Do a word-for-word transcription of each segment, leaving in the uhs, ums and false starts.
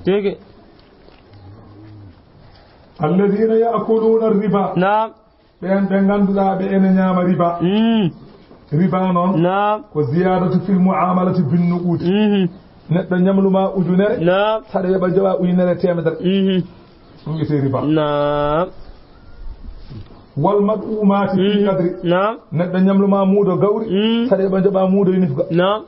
Tigi. Alladhina ya'kuluna ar-riba. Naam. Ɓeen ɓe ngannduɗaa ɓe ene ñaama riba. Mm. Riba noon Naam. ko ziyadatu fil mu'amalati bin nuqud. Mhm. Neɗɗo ñamlu ma ujunere, Naam. saɗa yoɓa joɓa ujunere teemedere. Mhm. Ɗum wiyetee riba. Naam. Wal mad'umati fil Mm. qadri. Naam. Neɗɗo ñamlu ma muudo gawri, Mm. saɗa yoɓa joɓa muudo e nifga. Naam.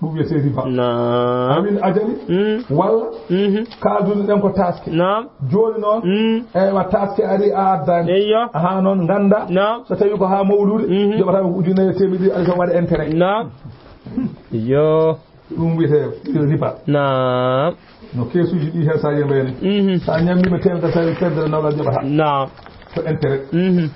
Ɗum wiyetee riba. Naam. Awil ajali, Mm. walla Mhm. kaalduno ɗen ko taaske. Naam. Jooni noon, Mm. eywa, taaske ari a addaani. Eyyo. Haa noon ngannda, Naam. so tawi ko haa mawlude, Mhm. joɓata ko ujunere teemedde ɗiɗi, ari tan waɗa intérêt. Naam. Yo. Ɗum wiyetee riba. Naam. No keesuuji ɗi heen so a yembayni. Mhm. So a ñammiima teemedere, so a teemedere nawɗa joɓata. Naam. Ko intérêt. Mhm.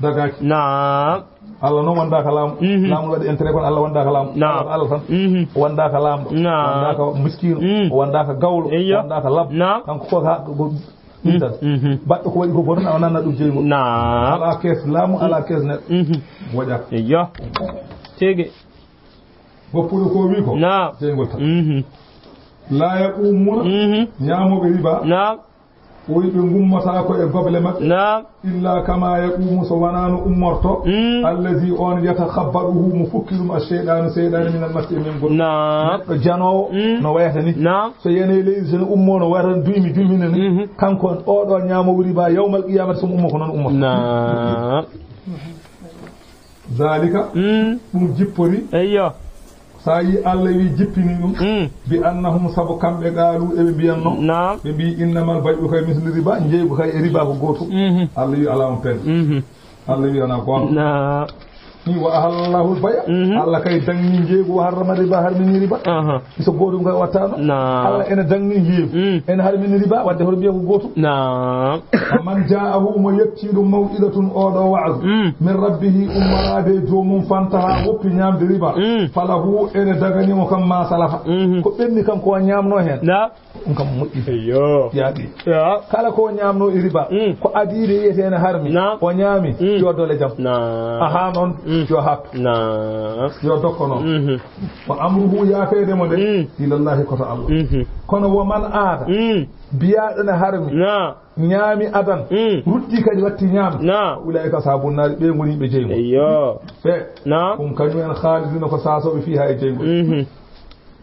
Dagaaki. Naam. Allah noon wondaaka laamu. Mhm. Laamu waɗi intérêt kono Allah wondaaka laamu. Naam. Allah, Allah tan. Mhm. Wondaaka laamɗo. Naam. Wondaaka miskiino. Mm. Wondaaka gawlo. Eyyo. Wondaaka labbo. Naam. Kanko ko ha-, ko, ko Mm. ɗum tan. Mhm. Baɗɗo ko waɗi ko boto, a nanna ɗum jeygol. Naam. Alaa kees laamu, alaa kees neɗɗo. Mhm. Woƴaaka. Eyyo. Tigi. Goppuɗo ko wi ko. Naam. Jeygol tan. Mhm. La yaqumuna, Mhm. ñaamooɓe riba. Naam. O wi ɓe ngummataa ko e goble maɓɓe. Naam. Illa kama yaqumu, so wonaa no ummorto. Mm. Allazi, on, yatakhabbaduhu, mo fukki ɗum, ash-shaytanu, seyɗaane, minal masi, e men goɗɗum. Naam. Neɗɗo janoowo Mm. no wayata ni. Naam. So yani e leydi, so ne ummo no wayata ni duymi, duymi ne ni. Mhm. Kanko on, o ɗo ñaamo riba, yawmal qiyamati, so mo ummo ko noon ummo. Naam. Zalika, Mm. ɗum jippori. Eyyo. So a yi Allah wi jippini ɗum, Mm. bi annahum, sabu kamɓe qaalu, eɓe mbiyanno, Naam. ɓe mbi innamal bay'u kay mislu riba, njeeygu kay e riba ko gootum. Mhm. Allah wi alaa on pelle. Mhm. Allah wi alaa goonga. Naam. Ni wa ahallallahu al-bay'a, Mhm. Allah kay dagni njeeygu, wa harrama riba, harmini riba. Aha. So gootum kay wattaano. Naam. Allah ene dagni njeeygu, Mm. ene harmini riba, wadde hoto mbiya ko gootum. Naam. Faman ja'ahu, mo yetti ɗum, maw'idatun, oɗo wa'azu, Mm. min rabbihi, ummoraade e joomum, fantaha, woppi ñaamde riba, Mm. falahu, ene dagani mo kam, ma salafa. Mhm. Ko ɓenni kam ko o ñaamno heen. Na? Ɗum kam moƴƴi. Eyyo. Yaaɗi. Ya. Kala ko o ñaamno e riba, Mm. ko adiiɓe wiyete ene harmi, Na. o ñaami, Mm. yo dole jam. Na. Aha noon, Mm. yo haɓ. Na. Yo dokko noon. Mhm. Wa amruhu, yaafeede mo de, Mm. ilallahi, koto Allah. Mhm. Kono wo man aada, Mm. biyaaɗo ne harmi, Na. ñaami adan, Mm. ruttii kadi watti ñaam. Na. Ulaa'ika ashaabun naari, ɓe ngoni yimɓe jeyngol. Eyyo. Ɓe, Na. ɗum kañum en khaaliduuna ko saasooɓe fiiha e jeyngol. Mhm.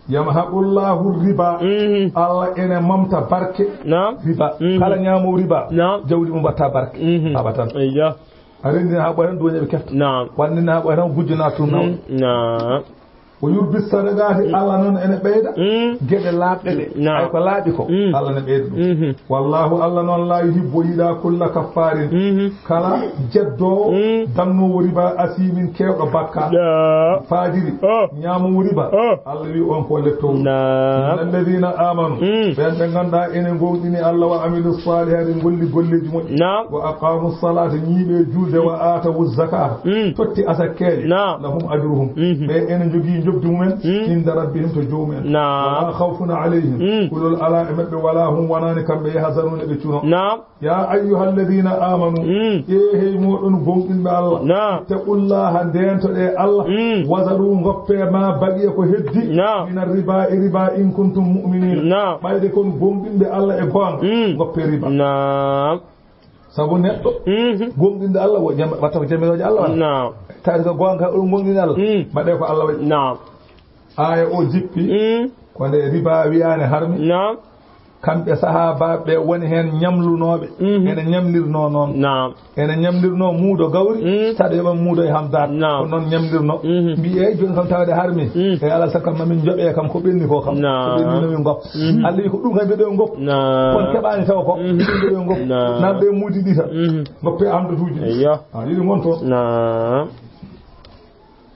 Yamhaqullahu riba. Mhm. Allah ene momta barke Na. riba. Mhm. Kala ñaamo riba, Na. jawdi mum watta barke. Mhm. Abatan. Eyyo. A renndina haa ɓooya tan, duuña ɓe kefta. Naam. Wannina haa ɓooya tan, gujjo naata toon nawɗo. Mm, naam. O yurbi sadaqaati, Allah noon ene ɓeyda Mm. geɗe laaɓɗe ɗe. Naam. Ay ko laaɓi ko, Mm. Allah ne ɓeyda ɗum. Mhm. Wallahu, Allah noon, la yuhibbu, o yiɗaa kulla kaffaarin, Mhm. kala jeddoowo, Mm. dannoowo riba, asiimin, keewɗo bakka, Naam. faajiri, Oh. ñaamoowo riba. Oh. Allah wi on ko lettowol. Naam. Innal ladina amanu, Mm. ɓen ɓe ngannduɗaa ene ngowɗini Allah, wa amilu salihati, ngolli golleeji moƴƴi. Naam. Wa aqamu salata, ñiiɓe julde, wa atawu zakata, Mm. totti asakkeeje. Naam. Lahum ajruhum. Mhm. Ɓe ene njogii njoɓdi mumen, Mm. inda rabbihim, to joomumen. Naam. Wala khawfun alayhim. Mm. Kulol alaa e maɓɓe, wala hum, wonaani kamɓe, yahzanuna, ɓe cuno. Naam. Ya ayyuhalladina amanu, Mm. e hey moɗon gomɗinɓe Allah, Naam. ittaqullaha, ndeentoɗe Allah, Mm. wazaru, ngoppe ma baqiya ko heddi, Naam. min arriba, e riba, in kuntum mu'minin, Naam. ɓayde kon gomɗinɓe Allah e goonga, Mm. ngoppe riba. Naam. Sabu neɗɗo Mhm. gomɗinɗo Allah, wo jam-, watta ko jamirooje Allah wala. Naam. Tawi ko goonga, on gomɗinɗo Allah, Mm. mbaɗe ko Allah waɗi. Naam. Aaya o jippi, Mm. ko nde riba wiyaane harmi. Naam. Kamɓe sahaabaaɓe ɓe woni heen ñamlunooɓe. Mhm. Ene ñamlirnoo noon. Naam. Ene ñamlirnoo muudo gawri, Mm. saɗa yoɓa muudo e hamdaat. Naam. Ko noon ñamlirnoo. Mhm. Mbiye, "Eey, jooni kam tawde harmi." Mm. E alaa sago kam, mamin njoɓe kam ko ɓenni ko kam. Naam. Ko ɓenni mamin ngop. Mhm. Allah wi ko ɗum kam mbiɗo ngop. Naam. Kon keɓaani taw ko. Mhm. Mbiɗo ngop. Naam. Naan ɓe muudi ɗi tan. Mhm. Ngoppe amdatuuji. Eyyo. Ah, yiɗi ngon toon. Naam.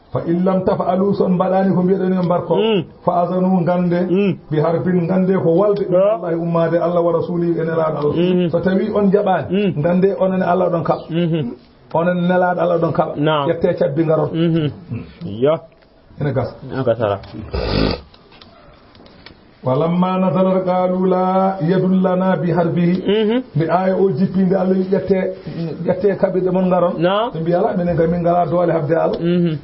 Fa in lam taf'alu, so on mbaɗaani ko mbiɗon on mbar ko, Mm. fa azanu, ngannde, Mm. bi harbin, ngannde ko walde, Ah. wallahi ummaade Allah wa rasuli e nelaaɗo Allah. Mhm. So tawi on njaɓaani, Mm. ngannde onon e Allah ɗon kaɓa. Mhm. Onon e nelaaɗo Allah ɗon kaɓa. Naam. Ƴettee cabbi ngaron. Mhm. Yo. Ene gasa. Ene gasa. Walamma nazalat qalu la yadullana bi harbihi. Mhm. Nde aaya o jippi, nde Allah wi ƴette, ƴette kaɓirɗe mon ngaron. Naam. Ɓe mbi ala, minen kay min ngala doole habde Allah. Mhm.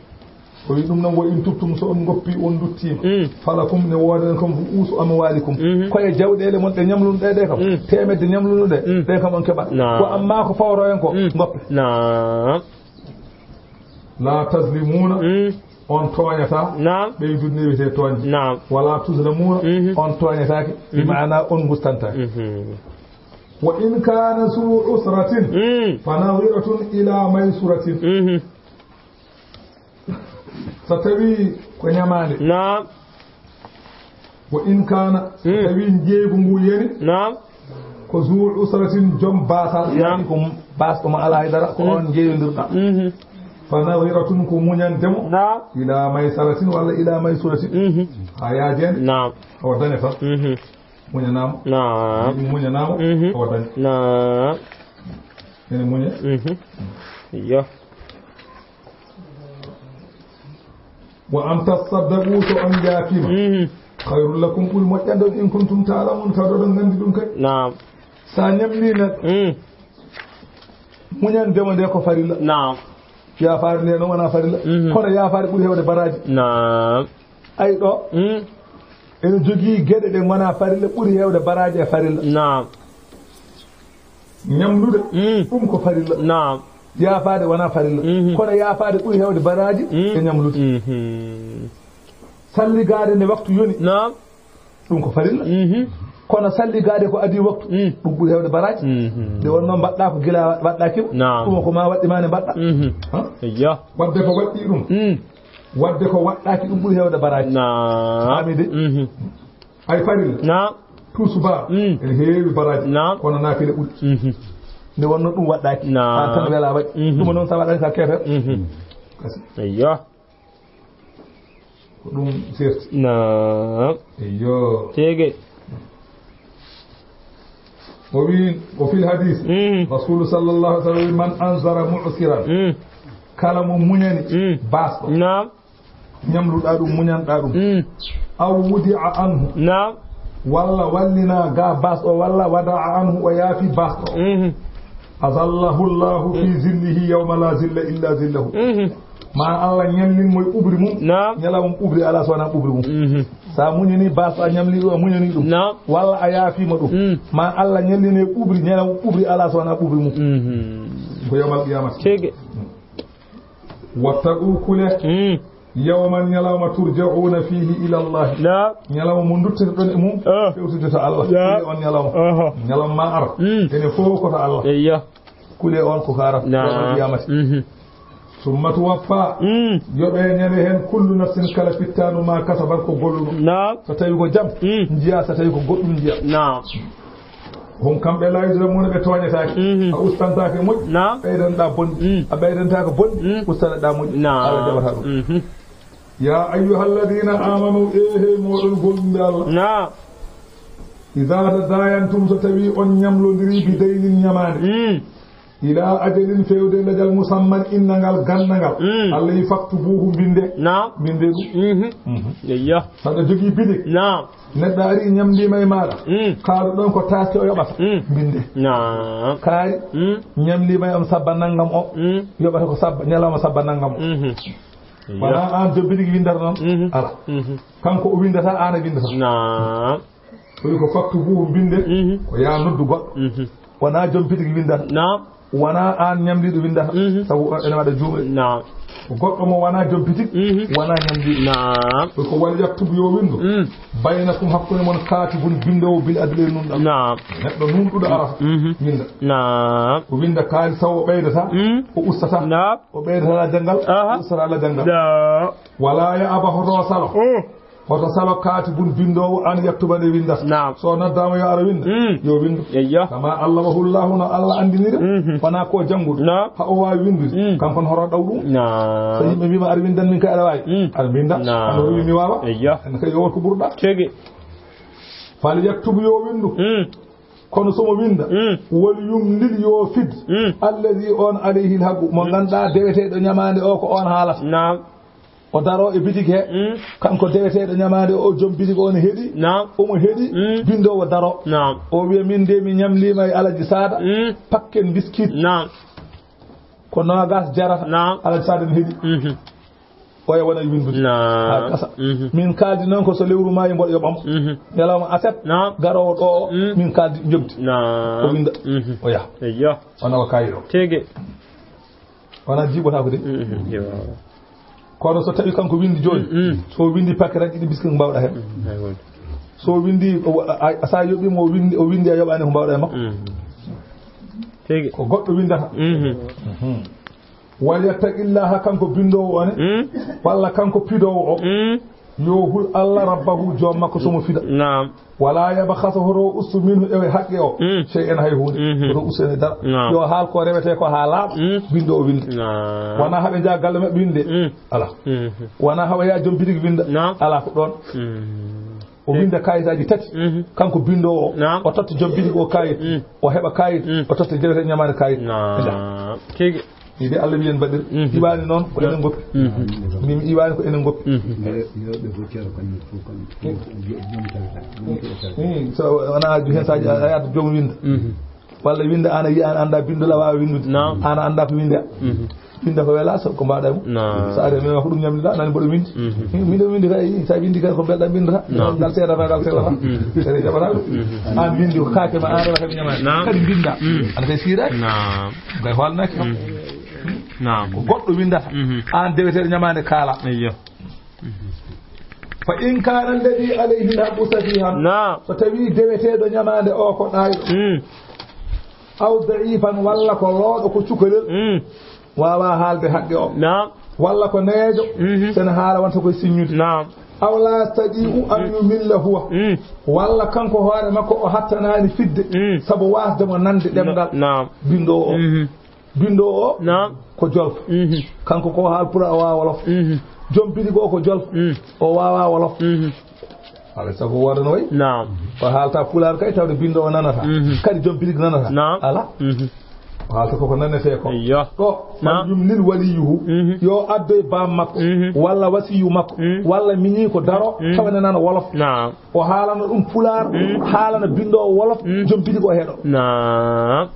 O wi ɗum noon, "Wa in tubtum, so on ngoppi, on nduttiima, mm, falakum, ne woodan kam, ru'uusu amwaalikum, mm, koye jawɗeele mon ɗe ñamlunoɗon ɗe kam, mm, teemedde ñamlunoɗon ɗe, mm, ɗe kam on keɓat. Naam. Wa amma ko fawroyen ko, mm, ngoppe." Naam. "La tazlimuuna, mm, on tooñataa." Naam. Ɓeydude ne wiyetee tooñde. Naam. "Wa la tuzlamuuna, mhm, on tooñataake." Bi, mhm, maana on ngustantaake. Mhm. "Wa in kaana zu usratin, mm, fa naziratun ila maysuratin." Mhm. So tawii ko ñamaande. Naam. "Wa in kaana", so, mm, tawii njeeygu ngu yani. Naam. "Ko zu usratin, joom baasal." Naam. Yani ko baasɗo mo alaa hay dara, ko, mm, on njeeyondirɗaa. Mhm. "Fa naziratun", ko muñande mo. Naam. "Ila maysaratin walla ila maysuratin." Mhm. Haa yaajeende. Naam. Awa daña tan. Mhm. Muñanaama. Naam. Muñanaama. Mhm. Awa daña. Naam. Ene muñe. Mhm. Iyo. "Wa an tasaddaqu", so on njaafiima. Mhm. "Khayrun lakum", ɓuri moƴƴande on, "in kuntum ta'lamun", tawa oɗon nganndi ɗum kay. Naam. Sa ñamlii neɗɗo, mm, muñande mo nde ko farilla. Naam. Yaafaare nde noon wonaa farilla. Mhm. Kono yaafaare ɓuri heewde baraaji. Naam. Ay ɗo, mm, ene jogii geɗe ɗe ngonaa farilla, ɓuri heewde baraaji e farilla. Naam. Ñamlude, mm, ɗum ko farilla. Naam. Yaafaade wonaa farilla. Mhm. Kono yaafaade ɓuri heewde baraaji, mm, e ñamlude. Mhm. Salligaade nde waktu yoni. Naam. Ɗum ko farilla. Mhm. Kono salligaade ko adii waktu, mm, ɗum ɓuri heewde baraaji. Mhm. Nde wonnoo mbaɗɗaa ko gila waɗɗaaki ma. Naam. Ɗum ko ma waɗɗi ma nde mbaɗɗaa. Mhm. Ha? Eyyo. Waɗde ko waɗɗii ɗum. Mm. Waɗde ko waɗɗaaki ɗum ɓuri heewde baraaji. Naam. Faami de? Mhm. Ay farilla. Naam. Tuusu ba. Mm. Ene heewi baraaji. Naam. Kono naafila ɓuri. Mhm. Nde wonnoo ɗum waɗɗaaki. Naam. Haa tan welaa waɗi. Mhm. Ɗum noon sa waɗaani ka keefeero. Mhm. Kasi. Eyyo. Ko ɗum serti. Naam. Eyyo. Tigi. O wi, o fil hadis. Mm. Rasulu sallallahu alaihi wasallam, "Man anzara mu'siran." Mm. Kala mo muñani, mm, baasɗo. Naam. Ñamluɗaa ɗum, muñanɗaa ɗum. Mm. Aw wudi'a anhu. Naam. Walla wallina ga baasɗo, walla wada'a anhu, o yaafi baasɗo. Mhm. Azallahu Allahu fi, mm, zillihi yawma la zilla illa zillahu. Mhm. Ma Allah ñallin mo e ɓuɓri mum. Naam. Ñalawma ɓuɓri alaa so wonaa ɓuɓri mum. Mhm. Sa muñani baasɗo, a ñamli ɗum, a muñani ɗum. Naam. Walla a yaafiima ɗum. Mm. Ma Allah ñallin e ɓuɓri, ñalawma ɓuɓri alaa so wonaa ɓuɓri mum. Mhm. Ko yawmal qiyamati. Tigi. Wattaqu, kule. Mm. Yawman, ñalawma, turja'una fihi ila Allah. Naam. Ñalawma mo nduttitoɗon e mum, ah, fewtude to Allah. Naam. Kule on ñalawma. Aha. Ñalawma ma ara. Mm. Ene fof ko to Allah. Eyyo. Kule on ko ka ara. Naam. Yawmal qiyamati. Mhm. Summa tuwaffa. Mm. Yoɓe ñande hen kullu nafsin, kala fittaandu, ma kasabat, ko golluno. Naam. So tawi ko jam, mm, njiya, so tawi ko goɗɗum njiya. Naam. Hum kamɓe la yuzlamuuna, ɓe tooñataake. Mhm. A ustantaake moƴƴi, naam, ɓeydanɗaa bonɗi. Mm. A ɓeydantaake bonɗi, mm, ustaneɗaa moƴƴi. Naam. Allah jaɓata ɗum. Mhm. Ya ayyuhalladina amanu, e he moɗon gomɗinɓe Allah. Naam. Iza tadayantum, so tawi on ñamlodiri bi daynin ñamaande. Mm. Ila ajalin, fewde lajal, musamman, innangal, ganndangal. Mm. Allah yi faktubuhu, mbinde. Naam. Mbinde ɗum. Mhm. Mhm. Eyyo. Saɗa jogii bitik. Naam. Neɗɗo ari ñamliima e maaɗa. Mm. Kaaɗo ɗon ko taaske o yoɓata. Mm. Mbinde. Naam. Kaari, mm, ñamliima e on sabba nanngam o. Mm. Yoɓata ko sabba, ñalawma sabba nanngam o. Mhm. Wonaa aan joom bitik winndata noon. Mhm. Ala. Mhm. Kanko o winndata, aan a winndata. Naam. Ko wi ko faktubuhu, mbinde, mhm, ko yaa noddu goɗɗo. Mhm. Wonaa joom bitik winndata. Naam. Wonaa aan ñamliiɗo winndata. Mhm. Sabu ene waɗa juuɓe. Naam. Ko goɗɗo mo wonaa joom bitik, mhm, wonaa ñamliiɗo. Naam. Ko ko wal yaktubu, yo winndu. Mm. Baynakum, hakkunde mon, kaatibun, binndoowo, bil adli, e nunɗal. Naam. Neɗɗo nunɗuɗo arata. Mhm. Winnda. Naam. O winnda kaalis taw o ɓeydata. Mm. O ustata. Naam. O ɓeydata lajal ngal. Aha. O ustata lajal ngal. Naam. Wala ya aba, hoto salo. Mm. Hoto salo kaatibun, binndoowo, an yaktuba, nde winndata. Naam. So noddaama yo ara winnda, mm, yo winndu. Eyyo. Kama allamahu Llahu, no Allah anndiniri. Mhm. Wonaa ko janngude. Naam. Ha o waawi winndude. Mm. Kanko ne hoto ɗaw ɗum. Naam. So yimɓe mbiima aɗa winndan min kay aɗa waawi. Mm. Aɗa winnda. Naam. Ano wi mi waawa. Eyyo. En kay yo wot ko ɓurɗa. Tigi. Fal yaktubu, yo winndu. Mm. Kono so mo winnda. Mm. Wal yumlil, yo fid. Mm. Alladhi, on, alayhi lhaqqu, mo ngannduɗaa deweteeɗo ñamaande o ko on haalata. Naam. O daroo e bitik he. Mm. Kanko deweteeɗo ñamaande o, joom bitik o ne heɗi. Naam. Omo heɗi. Mm. Binndoowo daroo. Naam. O wiya, "Min de mi ñamliima e Alaji Saada. Mm. Pakken biskit." Naam. Ko noogas jarata. Naam. Alaji Saada ne heɗi. Mhm. Oya wona e winndude. Naam. Haa gasa. Mhm. Min kaaldi noon ko so lewru maayi mboɗo yoɓa mo. Mhm. Ñalawma aset. Naam. Garoowo ɗo o, mm, min kaaldi njoɓdi. Naam. O winnda. Mhm. O yaha. Eyyo. Wona o kaayi ɗo. Tigi. Wona jiiɓotaako de. Mhm. Yo. Kono so tawi kanko winndi jooni, mm, so winndi paquet ɗiɗi biscuit mbaawɗa heɓ. Mm, hay wonde. So winndi, o, a, a, sa yoɓi mo, o winndi, o winndi a yoɓaani ko mbaawɗa e makko. Mm. Tigi. Ko goɗɗo winndata. Mhm. Mhm. Wal yattaqillaha, kanko binndoowo o ne, mm, walla kanko pidoowo o, mm, yo hul Allah rabbahu, joom makko, somo fida. Naam. Wala yabkhas, hoto ustu minhu, e haqqe o, mm, shay'an, hay huunde. Mhm. Hoto ustu en e dara. Naam. Yo haal ko rewetee ko haa laaɓa, mm, binndoowo winnda. Naam. Wona haɓe njaha galle maɓɓe winnde. Mm. Ala. Mhm. Wona haɓe yaha joom bitig winnda. Naam. Ala ko ɗoon. Mm. O winnda kaayitaaji tati. Mhm. Kanko binndoowo o, naam, o totta joom bitig o kaayit. Mm. O heɓa kaayit, mm, o totta jewte ñamaande kaayit. Naam. Tigi. Ɗi de Allah wiyen mbaɗir. Mhm. Iwaani noon ko enen ngoppi. Mhm. Min mi iwaani ko enen ngoppi. Mhm. Yo, yo ɓe fof ceero kamɓe fof kamɓe. Mm, so wona aju heen saji a yaata joom winnda. Mhm. Walla winnda an a yiya an annda binndol a waawa winndude. Naam. An a annda ko winnda. Mhm. Winnda ko wela so ko mbaɗa mo. Naam. So ari men ko ɗum ñamdiɗa nani mboɗo winndi. Mhm. Min ɗo winndi kay sa winndi kay ko belɗa winndata. Naam. Ngal seedata ngal seedata. Mhm. Ene jaɓata ɗum. Mhm. An winndi ko kaake ma an rewata ko ñamani. Naam. Kadi winnda. Mhm. Ana kay siirani. Naam. Kay hoolnaki kam. Mhm. Naam. Ko goɗɗo winndata. Mhm. An deweteeɗo ñamaande kaala. Eyyo. Fa in kana alladhi alayhi alhaqqu safihan. Naam. So tawi deweteeɗo ñamaande o ko ɗaayɗo. Mm. Aw da'ifan, walla ko looɗo ko cukalel. Mm. Waawa haalde haqqe o. Naam. Walla ko neejo. Mhm. Sene haala wonta koye siññude. Naam. Aw la yastati'u an yumilla huwa. Mm. Walla kanko hoore makko o hattanaani fidde. Mm. Sabu waasde mo nande ɗemngal. Naam. Binndoowo o. Mhm. Binndoowo o, naam, ko jolfo. Mhm. Kanko ko haal pulaar o waawa wolof. Mhm. Joom bitig o ko jolfo. Mm. O waawa wolof. Mhm. Alaa e sago wooda no wayi. Naam. O haalta pulaar kay tawde binndoowo nanata. Mhm. Kadi joom bitig nanata. Naam. Alaa. Mhm. O haalta koko nanetee ko. Eyyo. Ɗo, naam, fal yumlil waliyuhu. Mhm. Yo addoy baam makko. Mhm. Walla wasiyu makko. Mhm. Walla miñi ko daro, mhm, tawa ne nana wolof. Naam. O haalana ɗum pulaar, mhm, haalana binndoowo wolof, mhm, joom bitig o heɗo. Naam.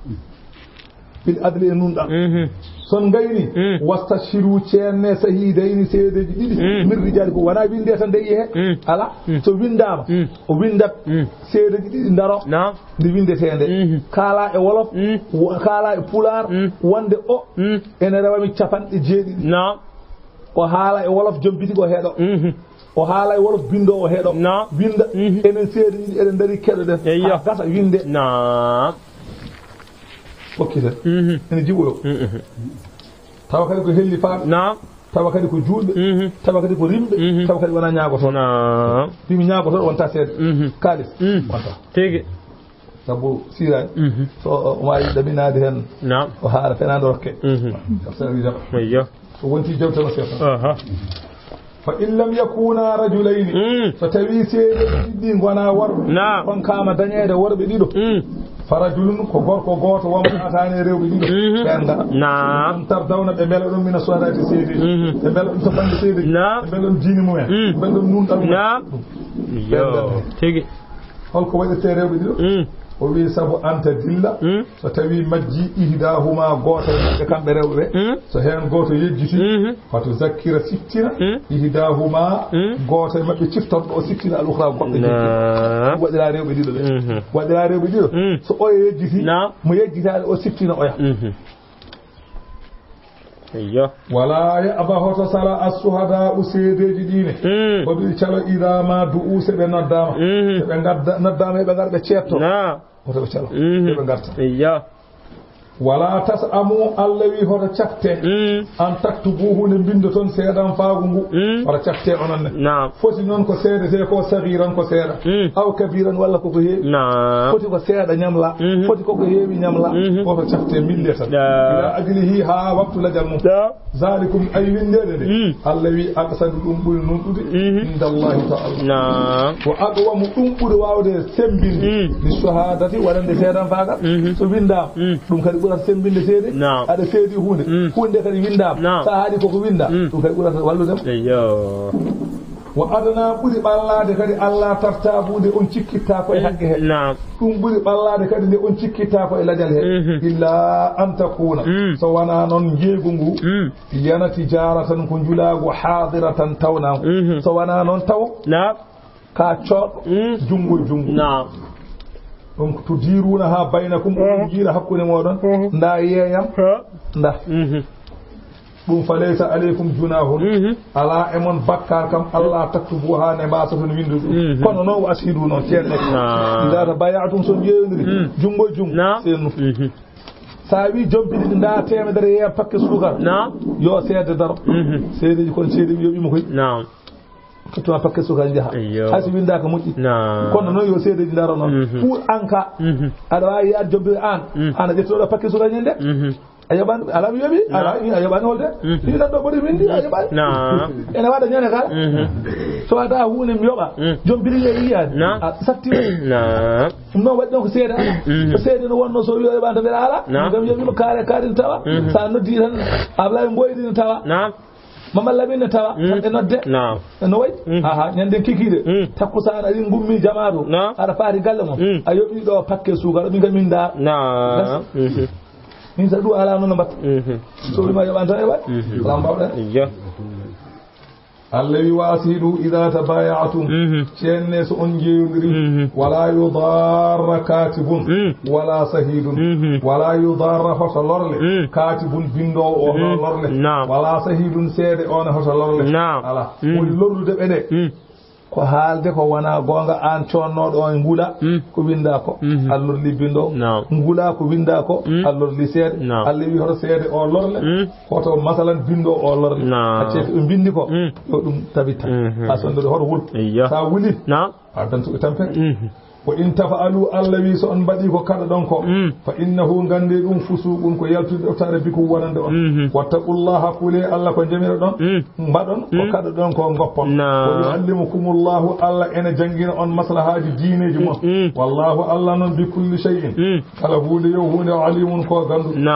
Bil adli e nunɗal. Mhm. Son gayni, mm, wastashiru ceenne sahidayni seedeji ɗiɗi, mm, min rijalikum, wona winde tan de yehe. Mm. Ala, mm, so windaama, mm, o windat, mm, seedeji ɗiɗi ndaro. Naam. Nde windetee nde. Mhm. Kaala e wolof, mm, wo-, kaala e pulaar, mm, wonde o, mm, ene rewami capanɗe jeeɗiɗi. Naam. O haala e wolof joom bitig o heɗo. Mhm. O haala e wolof binndoowo heɗo. Naam. Winda. Mhm. Enen seedeji ɗiɗi eɗen ndari keɗoɗen. Eyyo. Haa gasa winde. Naam. Hokkiten. Mhm. Ene jiɓoyo. Mhm. Tawa kadi ko hellifaaɓe. Naam. Tawa kadi ko juulɓe. Mhm. Tawa kadi ko rimɓe. Mhm. Tawa kadi wona ñaagotooɗo. Naam. Mbimi ñaagotooɗo wonta seeɗa. Mhm. Kaalis. Mhm. Wonta. Tigi. Sabu siiraani. Mhm. So o waawi ɗaminaade heen. Naam. O haara fenaande rokke. Mhm. Sabu sabi jaɓa. Eyyo. So wonti jewte no seeɗa. Aha. Fa in lam yakuna rajulayni. Mm. So tawi seedeji ɗiɗi ngona worɓe. Naam. On kama dañeede worɓe ɗiɗo. Mm. Fa rajulun ko gorko gooto wonmo ataani e rewɓe ɗiɗo. Mhm. Ɓen ngara. Naam. On tardawna ɓe mbela ɗum mina sohadaati seedeji. Mhm. Ɓe mbela ɗum to bannge seedeji. Naam. Ɓe mbela ɗum diini mumen. Mm. Ɓe mbela ɗum nunɗal mumen. Naam. Ɗum. Yo. Ɓen ngara. Tigi. Holko waɗirtee rewɓe ɗiɗo? Mm. O wi sabu anta dilla. Mm. So tawi majji ihdahuma gooto e maɓɓe kamɓe rewɓe ɓe. Mm. So heen gooto yejjiti. Mhm. Fato zakkira siftina. Mm. Ihdahuma, mm, gooto e maɓɓe ciftorɗo o siftina al ukhra goɗɗo. Naam. Waɗira rewɓe ɗiɗo ɓe. Mhm. Waɗira rewɓe ɗiɗo. Mm. So oya yejjiti. Naam. Mo yejjitaade o siftina oya. Mhm. Eyyo. Wala ya aba hoto sala as-suhada u seedeji ɗine. Mm. Ko ɗi calo ida ma du'u se ɓe noddama. Mhm. Se ɓe gadda, noddama e ɓe ngar ɓe ceetto. Naam. Hoto ɓe calo. Mhm. Se ɓe garta. Eyyo. Wala tas amu Allah wi hoto cakte. Mm. An taktubuhu ne bindo ton seedan faagu ngu. Mm. Hoto cakte onon ne. Naam. Foti noon ko seedetee ko sagiran ko seeɗa. Mm. Aw kabiran walla koko heewi. Naam. Foti ko seeɗa ñamla. Mhm. Foti koko heewi ñamla. Mhm. Woto cafte mbinde tan. Ila ajlihi haa waktu lajal mum. Zalikum ay winndede nde. Mm. Allah wi aqsadu ɗum ɓuri nunɗude. Mhm. Inda Allahi ta'ala. Naam. Ko aqwamu ɗum ɓuri waawde semmbinde. Mm. Li shahadati waɗande seedan faagal. Mhm. So winndaama. Mm. Ɗum kadi ɓurata semmbinde seede. Naam. Aɗa seedi huunde. Mm. Huunde kadi winndaama. Naam. Sa haali koko winnda. Mm. Ɗum kadi ɓurata wallude. Eyyo. Wa adana, ɓuri ɓallaade kadi, alla tartabu, nde on cikkitta ko e haqqe he. Naam. Ɗum ɓuri ɓallaade kadi nde on cikkitta ko e lajal he. Mhm. Illa an takuna. Mm. So wonaa noon njeeygu ngu. Mm. Yana tijaratan ko njulaagu hadiratan tawnaangu. Mhm. So wonaa noon taw. Naam. Ka cooɗo. Mm. Junngo e junngo. Naam. Donc to diruuna ha baynakum, mhm, on jiira hakkunde mooɗon. Mhm. Nda yeeyam. Ha. Nda. Mhm. Ɗum, fa laysa alaykum junahun. Mhm. Alaa e mon bakkaar kam, Allah taktubuha, nde mbaasaton winndude ɗum. Mhm. Kono noon, wa ashidu noon, ceenne. Naam. Iza tabayatum, so njeeyondiri, mm, junngo e junngo, naam, seennu. Mhm. Sa wi jompini ɗi nda teemedere yeeya pakke suukar. Naam. Yo seede daro. Mhm. Seedeji kon, seede mi yoɓimo koy. Naam. Tottu ma pakke suukar njaha. Iyo. Hay so winndaaka moƴƴi. Naam. Kono noon yo seedeji daro noon. Mhm. Pour an ka. Mhm. Aɗa waawi yaade jompini an. Mhm. An a ƴettuɗo pakke suukar ñande. Mhm. A yoɓani, ala mi yoɓi, ala mi a yoɓani holde. Mhm. Ni tan ɗo ɓuri winndi, a yoɓani. Naam. Ene waɗa ñande kala. Mhm. So waɗa huunde mi yoɓa. Mhm. Joom biri ye yiyaani. Naam. A satti. Naam. Ɗum noon waɗi ɗon ko seede ala. Mhm. Ko seede no wonno so wiyo yoɓani tan mbiɗa ala. Naam. Ngam yoɓima kaare kaari ne tawa. Mhm. Sa noddi tan Ablaye Mboydi ne tawa. Naam. Mama Lamine ne tawa. Mm. Tan e nodde. Naam. No way? Mm. Aha, ñande kikiiɗe. Mm. Takkusaan aɗa ngummi jamaatu. Naam. Aɗa faati galle mon. Mm. A yoɓi ɗo pakke suukar, min kam min da. Naam. Mhm. Min sa ɗu ala noon no mbatta. Mhm. So wima yoɓan tan e waɗ. Mhm. Ala mbawɗa. Iyo. Allah wi wa ashidu idha tabaya'tum. Mhm. Ceenne so on jeeyondiri. Mhm. Wala yudarra katibun. Mm. Wala sahidun. Mhm. Wala yudarra hoto lorle. Mm. Katibun bindoowo o hoto lorle. Naam. Wala sahidun seede on hoto lorle. Naam. Ala. Mm. Woni lorlude ɓe ɗe. Mm. Ko haalde ko wona goonga, aan coodnooɗo on ngula, mm, ko winndaa ko, mhm, a lorli binndoowo. Naam. Ngula ko winndaa ko, mm, a lorli seede. Naam. Allah wi hoto seede o lorle, mm, hoto masalan binndoowo o lorle. Naam. Accee ko ɓe mbinndi ko, mm, yo ɗum tabita. Mhm. A sonndode hoto wul. Iyo. Sa wuli, naam, a dantu e tampere. Mhm. Wa in taf'alu, Allah wi so on mbaɗi ko kaɗoɗon ko, mm, fa innahu, nganndi ɗum, fusuqun, ko yaltude ɗoftaare, bikum, wonande on. Mhm. Wattaqullaha, kuule Allah ko njamiroɗon, mm, mbaɗon ko, mm, kaɗoɗon ko, ngoppon. Naam. Wa yu'allimukumullahu, Allah ene janngina on maslahaaji diineeji mon. Mm. Wallahu, Allah noon, bi kulli shay'in, mm, kala huunde yo huunde, alimun, ko gannduɗo. Naam.